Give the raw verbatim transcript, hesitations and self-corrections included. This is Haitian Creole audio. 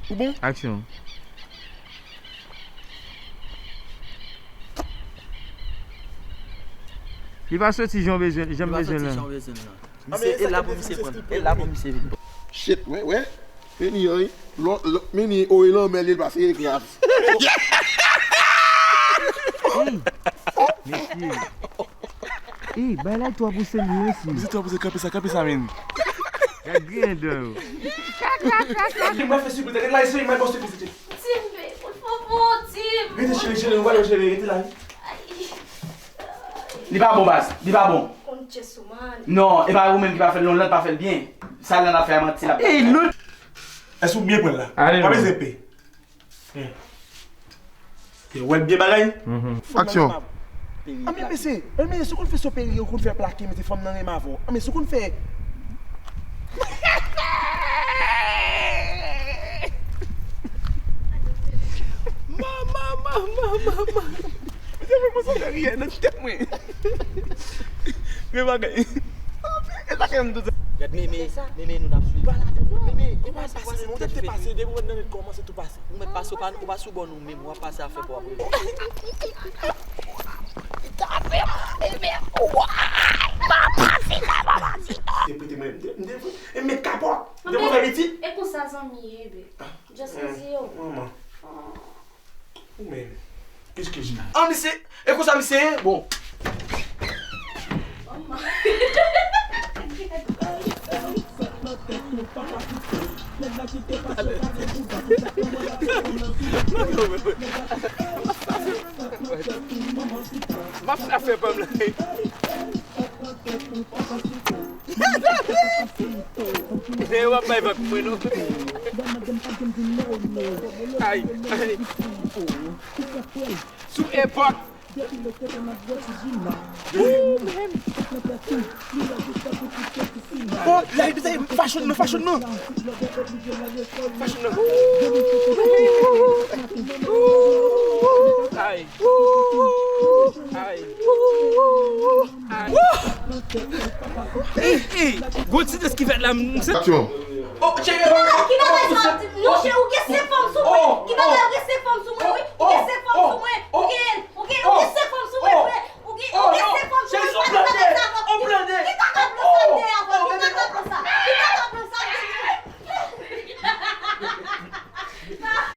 Ou bon? Aksyon. Li pa soti jan w bezwen, jan m bezwen l lan. Misye, e la pou misye pran. E la pou misye vin. Shit, wè, wè. Meni, wi. Lò, lò, meni, o, e lanmè li, l pase, e grav. Mesye. Ey, bay la twò pou sèl li, mesye. Misye twò pou sèl, kanpe sa, kanpe sa, men. Gad griyen dan yo. Mwen fè sipriz, rete la, eseye, mwen bon sipriz, rete. Tim, be, pou favò, Tim. Rete, cheri, cheri, nou pale, cheri, rete la. Li pa bon, baz, li pa bon. Konn chest ou, man. Non, e pa ou menm ki pa fè l, non, lòt pa fè l byen. Sa l nan ap fè a manti, l ap. Ey, lòt. Èske ou byen pran l la? Ale, non. Pa bezwen pè. Yo, wè l byen bagay? Aksyon. Anben mesye, anben mesye, si w konn fè sou peri, ou konn fè plake, mesye, fanm nan renmen avè w. Anben si w konn fè. Mama, mama, mama. Mesye, mwen santi riyè nan tèt mwen. Men bagay. E sa ke m tou. Gad meme, meme nou n ap swiv. Meme, e pa pase, meme, ou te pase, depi w nan nèt kòmanse tou pase. Ou mèt pase, ou pa, ou pa sou bòn ou menm, w ap pase afè pa w ap rele. Li ta fè m, meme, w ap pase la, papa, ti. Te prete mwen, m te, m te, m met kapòt. M te pou fè pitit. E konsa zanmi ye, be. Just sezi yo. Manman. Ou menm. Eskiz mwen. An, misye, e konsa misye ye? Bon. M ap fè afè pa m la. E w ap bay vag pou mwen, non. Ay, ay. Sou epòk. Ou menm. Oh, la, e bizay, fashion nan, fashion nan. Fashion nan. Ay. Ay. Ay. Ey, ey, gon ti dans ki fèt la, m se. Aksyon. Oh, cheri, ki bagay sa? Non, cheri, ou gen senk fanm sou mwen. Ki bagay, ou gen senk fanm sou mwen, wi. Ou gen senk